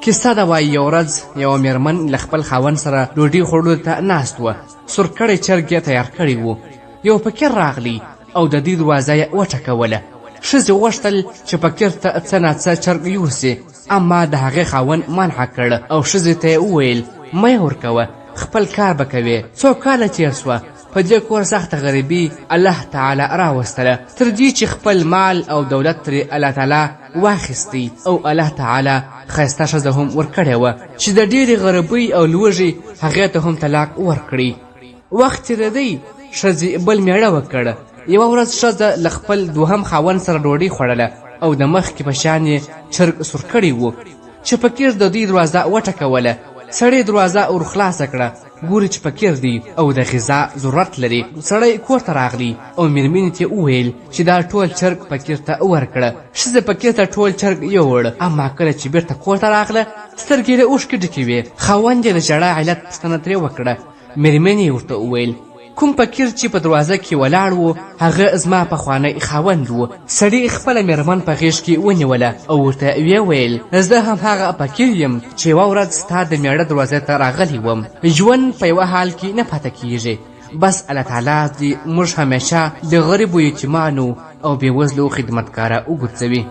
کیسه ده وایي یو ورځ یوه میرمن له خپل خاوند سره ډوډۍ خوړلو ته ناست وه. سور کړی چرګ یې تیار کړی و. یو فقیر راغلی او د دوی دروازه یې وټکوله. ښځې غوښتل چې فقیر ته څه ناڅه چرګ یوسي، اما د هغې خاوند منع کړ او ښځې ته یې وویل، مه یې ورکوه، خپل کار به کوې. څو کاله تېر شوه، په دې کور سخته غریبي الله تعالی راوستله، تر دې چې خپل مال او دولت ترې الله تعالی واخیستی او الله تعالی ښایسته ښځه هم ورکړې وه چې د ډېرې غریبۍ او لوږې هغې ته هم طلاق ورکړي. وخت تېرېدی، ښځې بل مېړه وکړ. یوه ورځ ښځه له خپل دوهم خاوند سره ډوډۍ خوړله او د مخکې په شان یې چرګ سور کړی و چې فقیر د دوی دروازه وټکوله. سړي دروازه ور خلاصه کړه، ګوري چې فقیر دی او د غذا ضرورت لري. سړی کور ته راغلی او میرمنې ته یې وویل چې دا ټول چرګ فقیر ته ورکړه. ښځې فقیر ته ټول چرګ یووړ، اما کله چې بیرته کور ته راغله، سترګې یې له اوښکې ډکې وې. خاوند یې د ژړا علت پوښتنه ترې وکړه. میرمنې یې ورته وویل، کوم فقیر چې په دروازه کې ولاړ و، هغه زما پخوانی خاوند و. سړي خپله میرمن په غېږ کې ونیوله او ورته ویې ویل، زه هم هغه فقیر یم چې یوه ورځ ستا د میړه دروازې ته راغلی وم. ژوند په یوه حال کې نه پاتې کیږي. بس الله تعالی دې موږ همیشه د غریبو، یتیمانو او بېوزلو خدمتګاره وګرځوي.